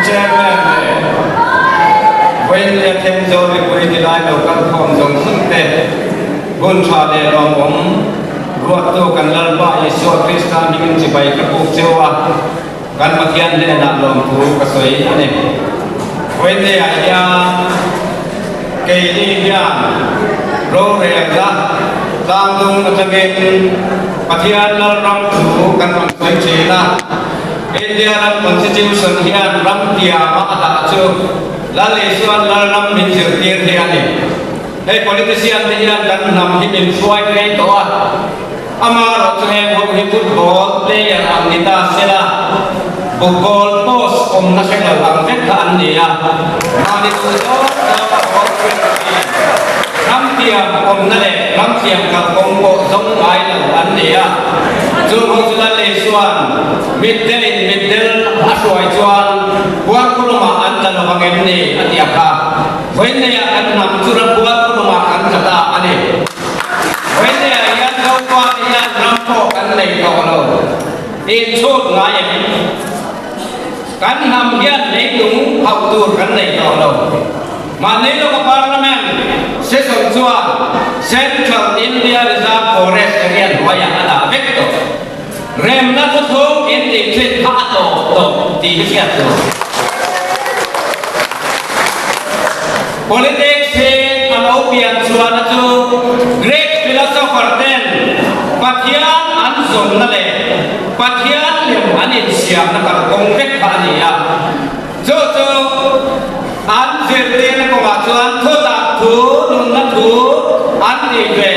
Chairman leh Vawiinleh Thenzawl mipui tilai lo kal khawm zawng zawng te hun tha leh lawmawm ruattu kan Lalpa Isua Krista hmingin chibai ka puk cheu a, kan Pathian hnenah lawmthu ka sawi a ni. Vawiinlehah hian keini hian rorelna tlangdung atangin Pathian Lalram thu kan rawn sawi thin a, India ram Constitution hian ram tiama a dah chu Lal Isuan Lalram min zirtir hi a ni. Hei politician te hian kan hnam hi min hruai rei tawh a, amaherawh chu heng ho hi football player ang ni ta sela, football post awmna hre lo ang vek kha an ni a, mahni duh zawng zawng a ball player hi ram tiam awmna leh ram thiam kalkawng pawh zawng ngai lo an ni a, chu ho chu Lal Isuan mitdelin mitdel a hruai chuan Buarkulumah an tla lo ang em ni a ti a kha. Vawinneiah kan hnam chu ram Buarkulumah kan tla ta a ni. Vawinneiah hian Zopa te hian ram pawh kan nei tawh lo. Inchhut ngai em? Kan hnam hian leilung hauh tur kan nei tawh lo. Mahni lawka Parliament session chuan Central India Reserve Forest area hnuaiah a dah vek tawh. Remna thuthlung in tih thin kha a tawp tawh tih hi hriat tur. Politics hi a lo pian chhuahna chu Greek philosopher ten Pathian an zawnna leh Pathian lem an insiamna kalkawng vek kha a ni a. Chu chu an zirtirna kawngah chuan thutak thu, nunna thu an tih ve,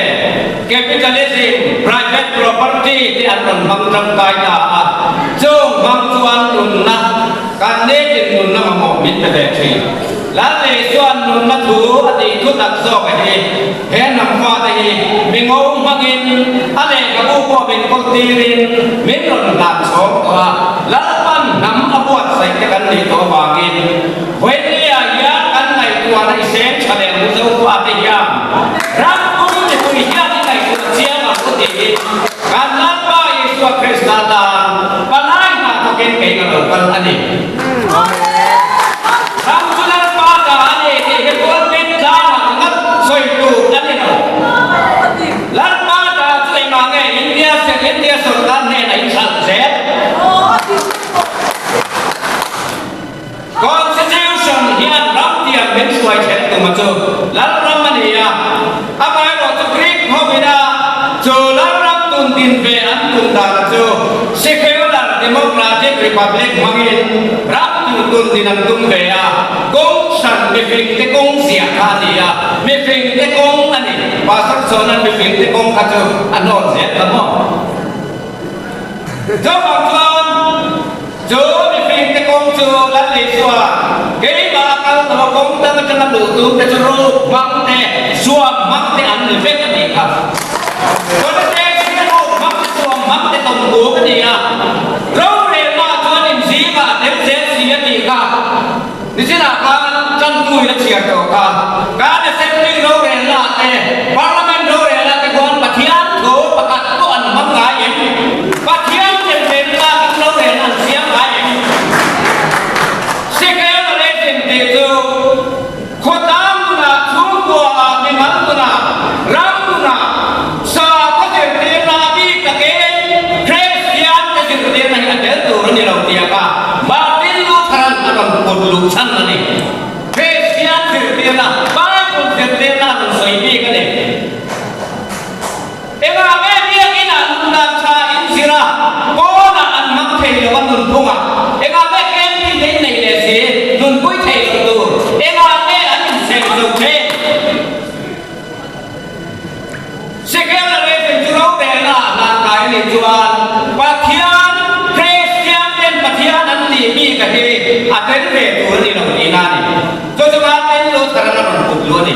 capitalism, private property te an rawn hmang tangkai ta a, chung hmang chuan nunna, kan nitin nunna mamawh min pe ve thin. Lalnei chuan nunna thu a tih thutak zawk a hi, he hnam fate hi mi ngo hmangin a lehkhabu pawh min kawlh tirin min rawn hlan chhawm tawh a, Lalpan hnam a buatsaih te kan nih tawh avangin Vawinia hian kan ngaihtuahna i seng tha leh Mizo fate hian ram pum mipui hian i ngaihtuah chiang ang u tiin kan Lalpa Isua Krista tan palai hna thawkin kei ka lo kal a ni. Ram chu Lalpa ta a ni tih hi pulpit tlangah ngat sawi tur a ni lo. Lalpa ta chu engah nge India India sorkar hnenah in hralh zel? Constitution hian ram tiang min hruai thlen tum a chu Lalram a ni a, amaherawh chu Greek hovina chu Lalram tun din ve an tum dan a chu Secular Democratic Republic hmangin ram tur tun din an tum ve a, kawng hran mifing te kawng ziah kha a ni a, mifing te kawng a ni. Pastor chuan an mifing te kawng kha chu a hnawn zel ta maw? Chuvang chuan chu mifing te kawng chu Lal Isua keimah a kal tawh a kawng dang atanga luh tum te chu ruk hmang te, suam hmang te an ni vek a tih kha. Politics hi ruk hmang te suam hmang te tawm kung a ni a, rorelna chuan inzingah a tel zel si a tih kha. Nichinah khan Chantuin a chhiar tawh kha, kan Assembly rorelna te, Parliament rorelna te khuan Pathian thu pakhat pawh an hmang ngai em? Pathian themthen tlakin rorelna an siam ngai em? Secularism tih chu khawtlang nunah, chhungkuaah, mimal nunah, ram nunah, sakhaw zirtirna a bik takin Kristian te zirtirna hi a tel tur a ni lo tia kha Martin Luther-a'n a rawn put luh chhan a ni. Kristian zirtirna, Bible zirtirna a rawn sawi bik a ni. Engah nge biakin ah nun dan tha in zir a, pawnah an hmang thei lo a nunphungah? Engah nge camping te in nei leh si, nunpui thei lo tur? Engah nge an insem zo thin? Secularism chu rorelna ah hlan kai a nih chuan Pathian, Christian ten Pathian an tih bik a hi a tel ve tur a ni lo tihna a ni. Chu chu Martin Luther-an a rawn put luh a ni.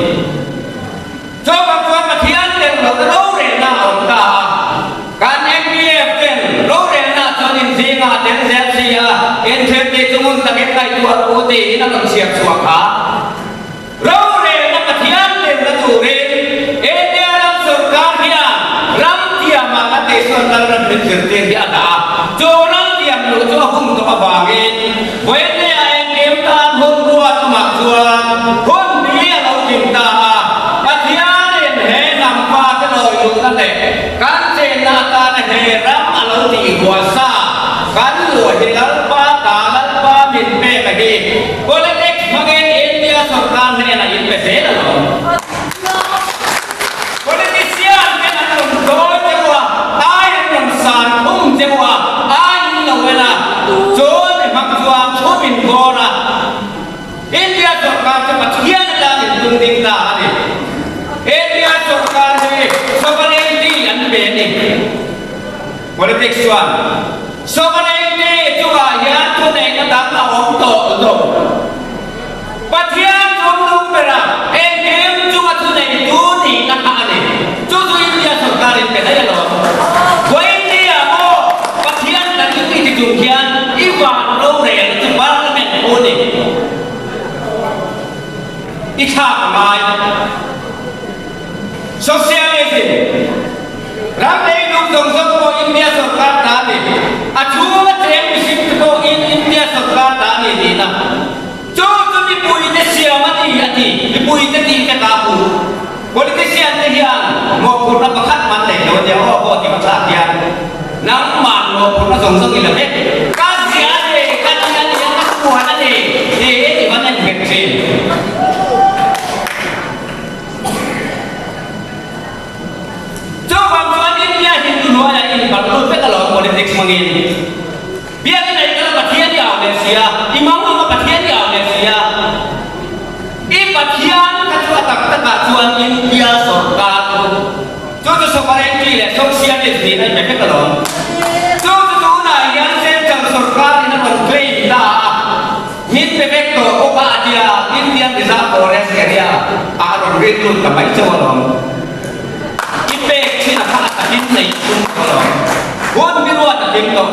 Chuvang chuan Pathian tel lohna rorelna a awm ta a, kan MPF ten rorelna chuan inzinga a tel zel si a, inthil tih chu ngun takin ngaihtuah rawh u tiin a rawn chhiar chhuak a. Isua'n Lalram min zirtir hi a dah a, chu ram tiam luh chu a hun tawh avangin vawiinleh-ah engkim tan hun ruat awmah chuan hun bi a lo kim ta a. Pathianin he hnam fate lawi luhna leh kan chenna atana he ram a lo tih huasa kan luah hi Lalpa ta Lalpa min pek a hi politics hmangin India sorkar hnenah in pe zel alawm. Politician ten an rawn dawi deuh a, ai an rawn san khum deuh a, ai in lo en a, chu mi hmang chuan thu min bawr a, India sorkar chu Pathian atan in tung ding ta a ni. India sorkar hi sovereignty an pe a ni. Politics chuan sovereignty chungah hian thuneihna dang a awm tawh lo. Pathian chung lung bera engkim chunga thuneitu nihna kha a ni. Chu chu India sorkarin pe daih alawm. Vawiinnia maw Pathian kan ring i ti chung hian i van rorelna chu Parliament hu a ni. I thlak a ngai. Socialism ram leilung zawng zawng pawh India sorkar ta a ni. A chhunga cheng mihring te pawh in India sorkar ta a ni tihna. Chu chu mipuite siam a ni a ti. Mipuite tih te ka hmu. Politician te hian mawhphurhna pakhat man nei lo a nia aw pawh ti hmasa hian nangman mawhphurhna zawng zawng i la vek. Ka zia a ni, ka ni a ni a, ka kuan a ni tiin i van en nghet thin. Chuvang chuan India Hindu hnuaiah inbarh lut vek alawm politics hmangin. Biakinn ah i kal a Pathian i au leh si a, i mang ang a Pathian i au leh si a. I Pathian kha chu a tak takah chuan India sorkar chu chu chu sovereignty leh socialist niin a inpe vek alawm. Chu chu tunah hian central sorkar in a rawn claim ta a, min pe vek tawh bawk a a tia Indian Reserve Forest area ah a rawn rin lut ta mai chauh alawm. I pek thin a kha a takin nei thung tawh alawm. Hun hi ruat a tling tawh.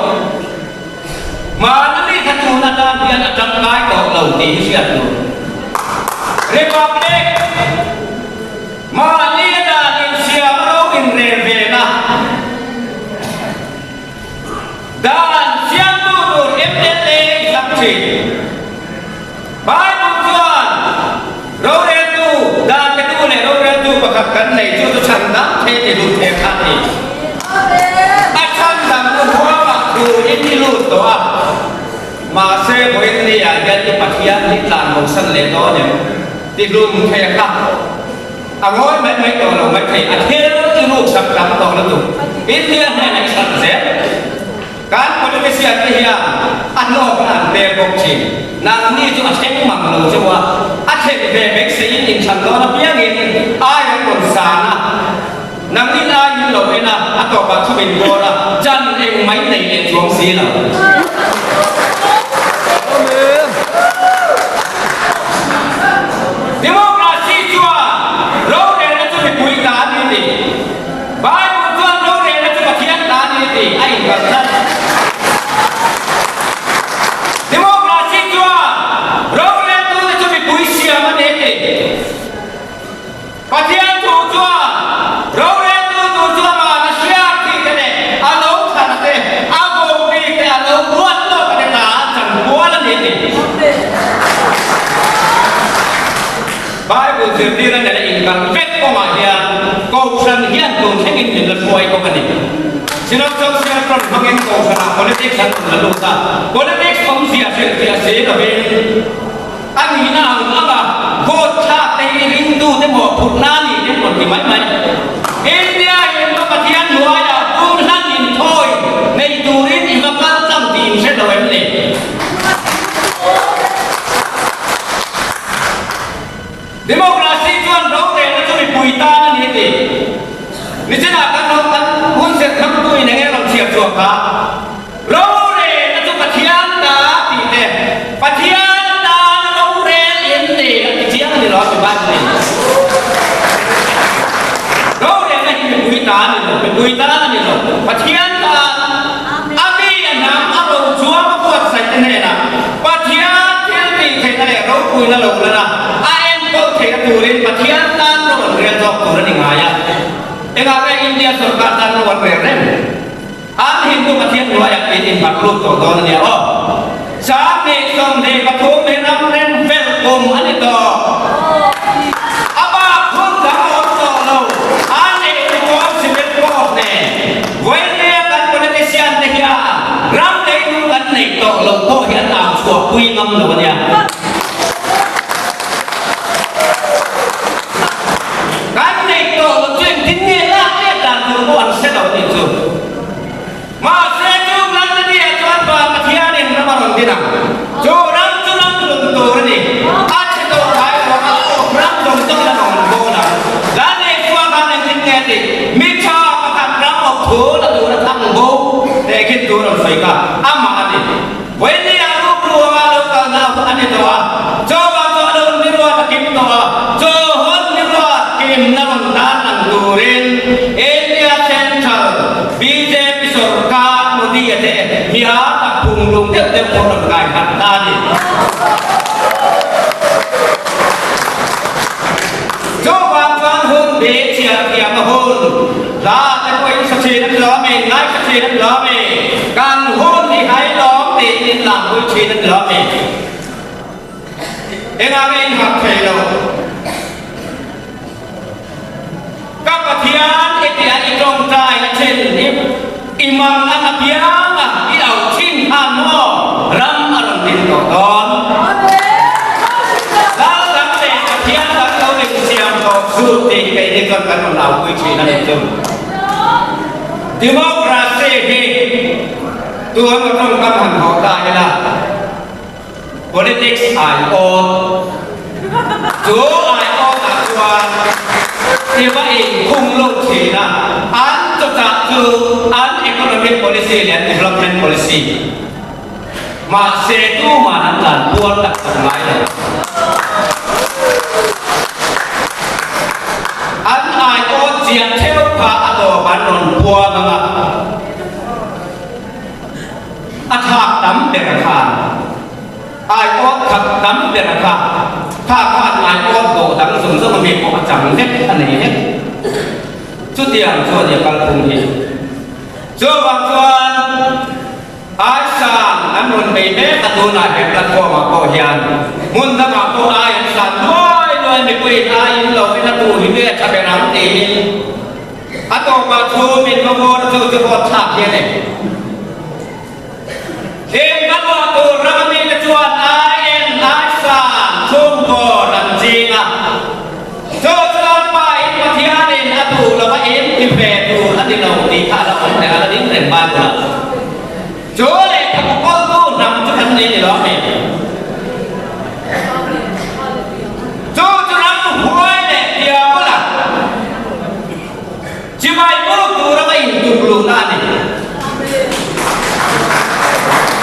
Mahna mi kha tun atan hian a tangkai tawh lo tih hi hriat tur. Republic mahni dan insiam ro inrel ve na. Dan siamtu tur mla i thlang thin. Bible chuan roreltu, dan petu leh roreltu pakhat kan nei chu chu chhan dang thei ti lut thei kha a ni. A chhan dang chu huangah thu in i lut tawh a, mahse vawiin ni ah hian i Pathian hi tlan bosan leh dawn em? Ti hlum thei a kha. A ngawi mai mai tawh lo mai thei, a thil i ruk sak tam tawh lutuk. India hnenah i sak zel. Kan politician te hian a hlawkna an pek bawk thin. Nangni chu a thleng mang lo cheu a, a thlen ve vek seiin inthlan dawn apiangin ai an rawn san a, nangnin ai in lo en a, a tawpah thu min bawr a, chan eng mai nei leh chuang si lo. Democracy chuan rorelna chu mipui ta a ni tih. Bible chuan rorelna chu Pathian ta a ni tih a inkalh tlat. Democracy chuan roreltute chu mipui siam a ni tih. Pathian thu chuan roreltu tur chu amah a hriat tih te leh a lo thlan te, a vohbik te, a lo ruat lawk te ta a chanpual a ni tih. Bible zirtirna nena inkalh vek kawngah hian Kohhran hian tun thlengin min la hruai bawk a ni. Synod Social Front hmangin Kohhranah politics an rawn la lut a, politics awmzia hrilhfiah si lovin a nihna ang anga vote thlak te hi ringtute mawhphurhna a nih te rawn ti mai mai. India in va Pathian hnuaiah pum hlan inthawi nei turin i va kal tlang tih in hre lo em ni? Democracy chuan rorelna chu mipui tan a ni a ti. Nichinah kan ro kan hun zet hmangtu in enge rawn chhiar chhuak kha? Rorelna chu Pathian ta tih te, Pathian tan rorel in ni a ti chiang a ni lo a ti Bible in. Rorelna hi mipui ta a ni lo, mipui tan a ni lo, Pathian tan a mi a hnam a ro chuang a buatsaih te hnenah Pathian thil tih theihna leh ropuina lo lan a, a enkawl theihna turin Pathian tan ro an rel zawk tur a ni ngai a. Engah nge India sorkar tan ro an rel reng? in inbarh lut tawh dawn a nia aw. 2023 hi ram rem fel kum a ni tawh. A bak hun dang a awm tawh lo. A neih reform civil court nen vawinia kan politician te hian ram leilung kan neih tawh loh pawh hi an au chhuah pui ngam lo a nia. Kan neih tawh loh chu engtin nge lak let dan tur pawh an hre lo a nih chu. Mahse chu London-ah chuan Pa Pathianin ram a rawn din ang. Chu ram chu ram lung tur a ni. A chhe tawh ngai lo ang, a awp ram zawng zawng in a rawn bawn ang. Lal Isua khan engtin nge a tih? Mi tha pakhat ram awp thu la tur a thang bo teh khin tur rawn sawi kha amah a ni. Vawinia rukru anga lo kalna a ni tawh a, chaw vang chu a lo ni ruat a kim tawh a, chaw hawn ni ruat kimna rawn tan ang turin India Central bjp sorkar Modi-a te mi a tak phung lung deuh deuh pawh rawn kai khat ta a ni. Chuvang chuan hun bik chhiar thiam a hun, hla te pawhin sa thin an lawm e, ngaithla thin an lawm e, kan hun hi hai lawm tiin in lanpui thin an lawm e. Engah nge in harh thei lo? Ka Pathian i tih a i tawngtai a then hi i mang an apiang a i auh thin khan maw ram a rawn din tawh dawn. Lal dang leh Pathian dang lo in siam tawh chu tih hi keini chuan kan rawn aupui thin a ni chu. Democracy hi tun a tawngkam han hawh ta ila. Politics aiawt chu aiawtah chuan tiva inkhung lut thin a, an chawchah chu an economic policy leh an development policy. Mahse tuman an tlan puar tak tak ngai lo. An aiawt ziah theuh kha a tawp an rawn puang ang a. A thlak tam ber khan aiawt khat tam ber kha tha khan aiawt dawh dang zawng zawng ami pawh a chang vek a nei vek. Chutiang chu a nia kalphung hi. Chuvang chuan Aisan an rawn bei mek a tunah he platform ah pawh hian hmun dangah pawh ai an san luai luai mipuiin ai in lo en a tu hi nge tha ber ang tiin A tawpah thu min va vawr chu chu vawt thlak hi a ni. Heng va luah tur rama mite chuan ai en ai san chhungkaw an ching a. Chu chuan pa in Pathianin a duh lova in ti ve tur a ni lo tih kha a la awm reng a, la ding reng Bible-ah. Chu lehkhabu kawltu hnam chu kan nei ni lo a mi? Chu chu ram huai leh diabola chibai bur tura va intuk luhna a ni.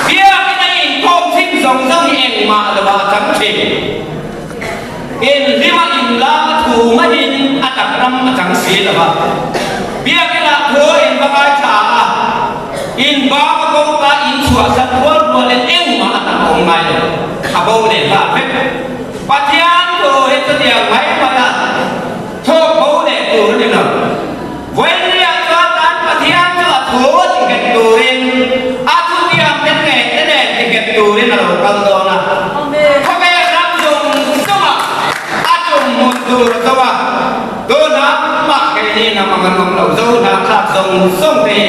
Biakin a inkhawm thin zawng zawng hi engmah lovah a chang thin. Inhlima inlak a thu maiin a tak ram a chang si lo va. Biakinah thu in va ngaithla a, in bang a kawngka in chhuahsan rual rualin engmah a tak awm ngai lo, a bo leh nghal vek. Pathian thu hi chutiang mai mai a thawk bo leh tur a ni lo. Vawiinriah chuan kan Pathian chu a thu ti nghet turin, a thutiam te ngei te nen ti nghet turin a lo kal dawn a. Khawvel ram zawng zawngah a tum hmun tur a zo a, tunah mah keini hnam ang an awm lo, zo hnah thlak zawng zawng te hi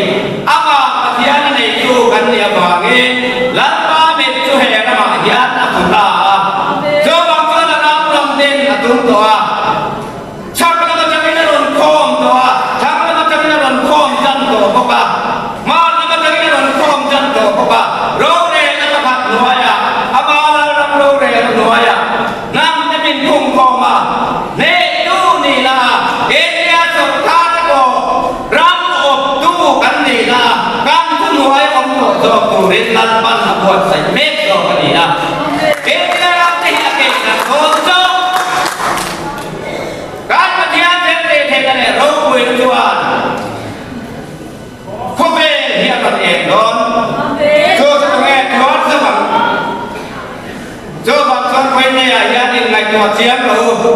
amah Pathian a neitu kan nih avangin Lalpa mit chu he ramah hian a hmu ta a, chuvang chuan a ram ram din a tum tawh a. Chhak lam atangin a rawn khawm tawh a, thlang lam atangin a rawn khawm tan tawh bawk a, hmar lam atangin a rawn khawm tan tawh bawk a, rorelna pakhat hnuaiah, ama lalram rorelna hnuaiah hnam te min khung khawm a, hnehtu nihna a, India sawrkar te pawh ram awptu kan nihna a, kan thuhnuai awm tawh zawk turin Lalpan a buatsaih mek zawk a ni a. India ram te hi a keihnak dawn zawk. Kan Pathian thil tih theihna leh ropuina chuan khawvel hi a rawn eng dawn. Chu chu tunge tuar zawk ang? Chuvang chuan Vawiineiah hian inngaihtuah chiang rawh u.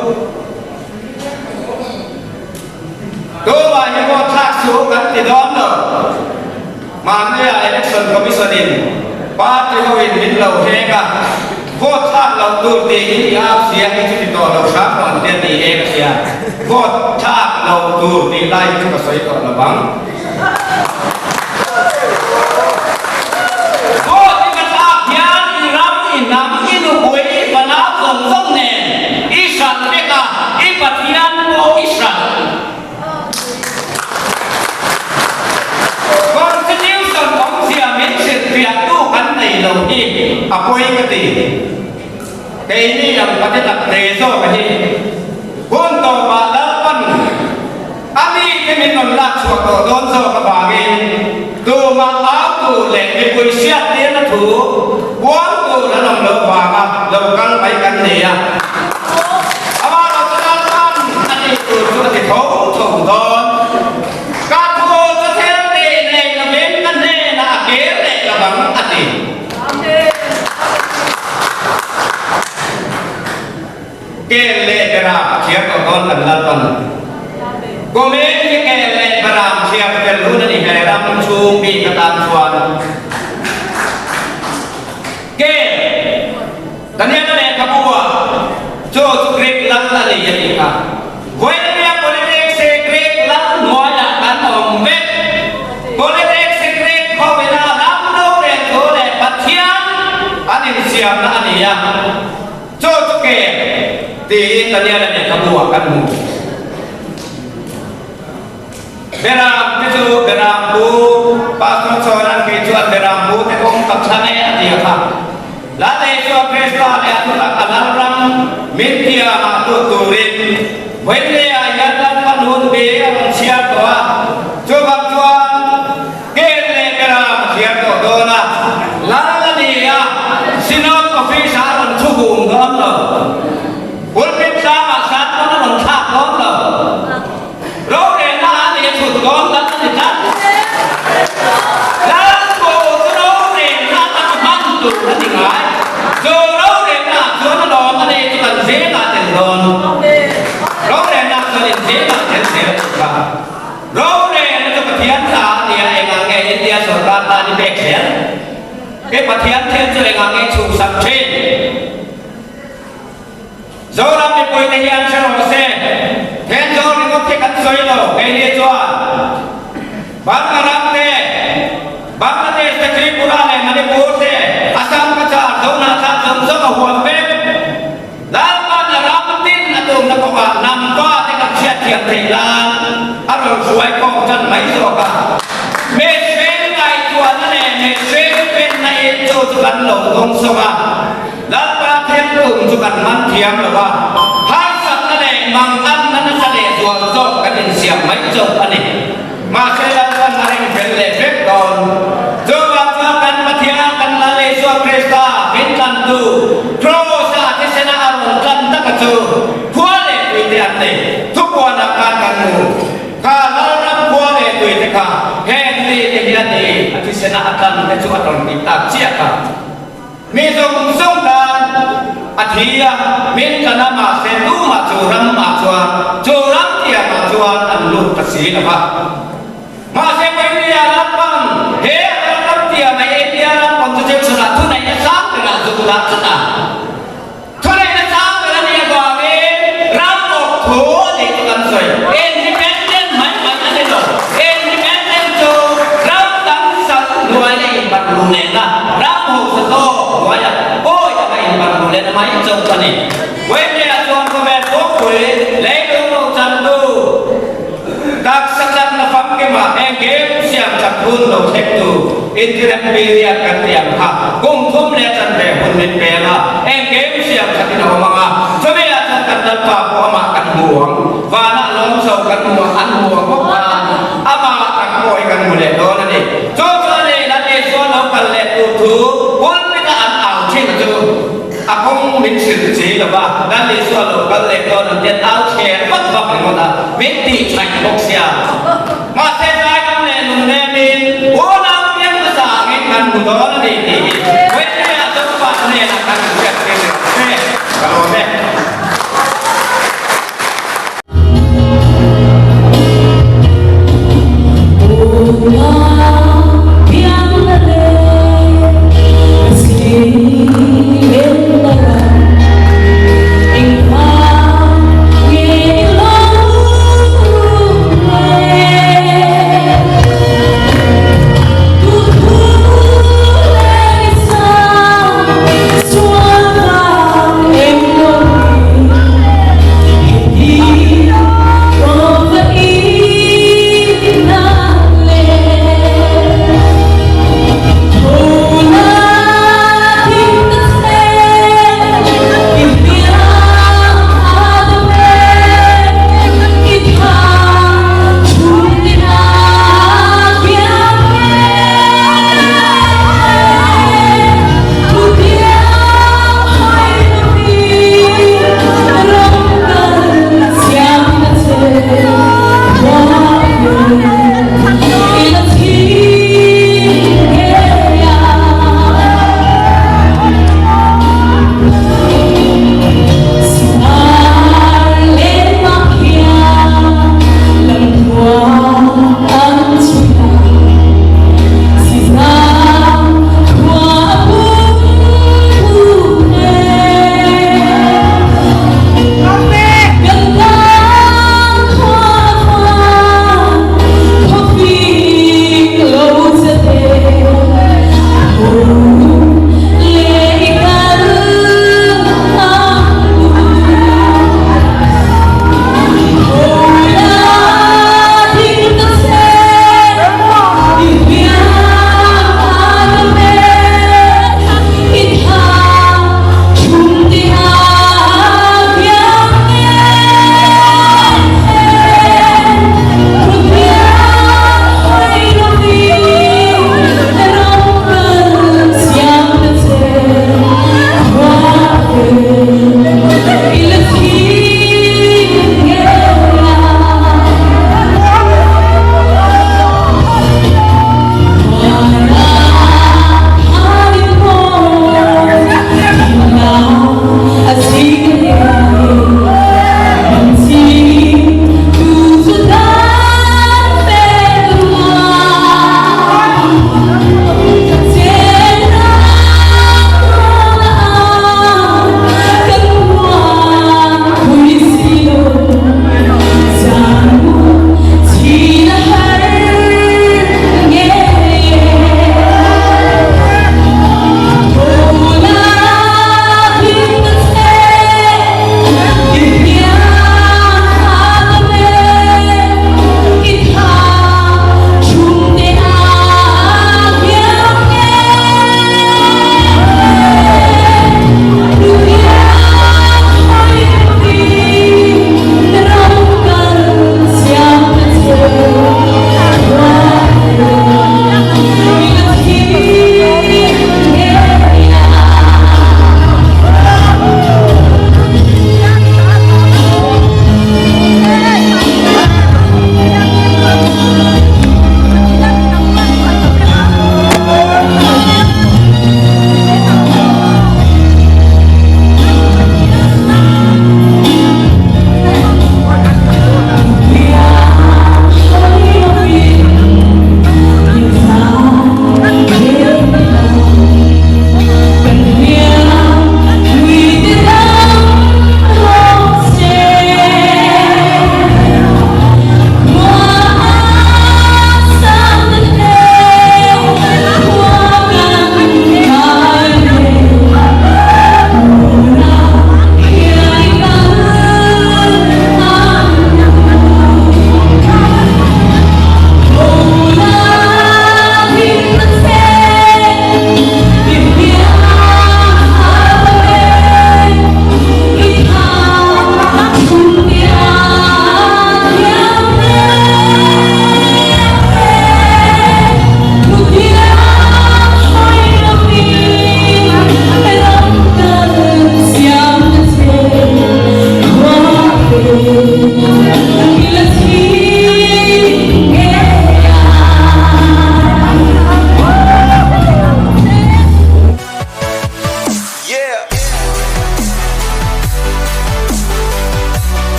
Tumah hi pawh thlak suh kan ti dawn lo. Mahnia Election Commission in party ho in min lo hek a, vote thlak loh tur tiin i au sia hi chu ti tawh lo hram rawh an tia ni e ka tia. Vote thlak lo tur tih lai hi chu ka sawi tawh lo vang. Vote i va thlak hian i ram, i hnam, i nupui, i fanau zawng zawng nen i hralh vek a, i Pathian pawh i hralh. Constitution awmzia min hrilhfiahtu kan nei lo hi a pawi ka ti. Keini ang pate tak te zawk hi hun tawpah Lalpan a mite min rawn lak chhuah tawh dawn zawk avangin tumah au tur leh mipui hriat tirna thu puang tur an awm loh vanga lo kal mai kan ni a. Amah lo chu Lalpan a tih tur chu a ti tho tho dawn. Ka thu chu thil tih nei lovin ka hnenah a kir leh lo ang a ti. Kel leh Beram a thiar tawh dawn kan Lalpan. Kumin hi kel leh Beram thiar fel hun a ni he ram chhung bik atan chuan. Kel Daniela lehkhabu ah chu chu Greek lal a ni a tih kha. Vawinia politics hi Greek lal hnuaiah kan awm vek. Politics hi Greek khawina ram rorel thu leh Pathian an insiamna a ni a. Chu chu ke tiin Daniela lehkhabu ah kan hmu. Beram te chu Beram pu Pastor Chawnan kei chuan Beram pu te kawng ka thlang e a ti a kha. Lalei chuan Krista leh a thutak a lalram min tiamah lut turin Vawiinlei-ah hian Lalpa nun bi a rawn chhiar tawh a, chuvang chuan Kel leh Beram a chhiar tawh dawn a, Lal a ni a, Synod Office-ah a rawn thu hum dawn lo, Pulpit tlangah san pawn a rawn thlak dawn lo. Rorelna a nih a chhut dawn tlat a ni tlat. Lalbo chu rorelna atanga hman tur a ni ngai. Chu rorelna ah chuan a lawm a nei chu kan zengah tel dawn. Rorelna chuan in zengah tel zel a nih kha. Rorelna chu Pathian ta a ni a, engah nge India sorkar tan i pek zel? Ke Pathian thil chu engah nge i chhuhsak thin? Zoram mipuite hian hre rawh se, Thenzawl ringawt hi kan sawi lo, keini chuan Burma ram te, Bangladesh te, Tripura leh Manipur te, Assam Cachar, Zohnahthlak zawng zawng a huam vek. Lalpan a ram tin a tumna kawngah hnam pa te kan hriatthiam theih nan a rawn hruai khawm tan mai zawk a. Mehring ngaihtuahna leh mehring penna in chu chu kan lo dawng sawk a. Lalpa thiltum chu kan man thiam lo a, harsatna leh manganna nasa leh zual zawk kan insiam mai chauh a ni. Mahse Lalpan a reng fel leh vek dawn. Chuvang chuan kan Pathian kan Lal Isua Krista min tlantu Kraws-a thisena a rawn tlan taka chu khua leh tuite an nei. Thupuanah khan kan hmu. Kha Lalram khua leh tuite kha heng mite hi a ni, a thisena a tlan te chu a rawn tih tak chiah kha. Mi zawng zawng tan a thi a, min tlan a, mahse tumah chu ramah chuan, chu ram thiamah chuan an lut ta si lo va. Mahse India ram pang he a ram thiam a India ram constitution ah thuneihna sang berah zuk dah tlat a. Thuneihna sang ber a nih avangin ram awk thu a nih chu kan sawi. Independent mai mai a ni lo. Independent chu ram dang sal hnuai a inbat lu lehna, ram hausa tawk hnuaia pawi taka inbat lu lehna mai chauh a ni. Wembley-ah chuan khawvel kawngpui leilung lo chantu Taksa tlanna famkima engkim siam that hun lo thlengtu intirem period kan tih ang kha kum thum leh chanve hun min peng a, engkim siam thatin a awm ang a, chumi ah chuan kan Lalpa pawh amah kan hmu ang, vanah lawm chho kan hmu ang, an hmu ang bawk khan amah tak pawh hi kan hmu leh dawn a ni. Chu chuan hei Lal Isua lo kal leh tur thu pulpit a an au thin chu A kawng min hrilh chi lo va, Lal Isua lo kal leh dawn ang tian au thler vak vak ringawt a, min tih thaih bawk sia. Mahse zaidam leh nung nemin unau piang hmasa angin kan hmu dawn.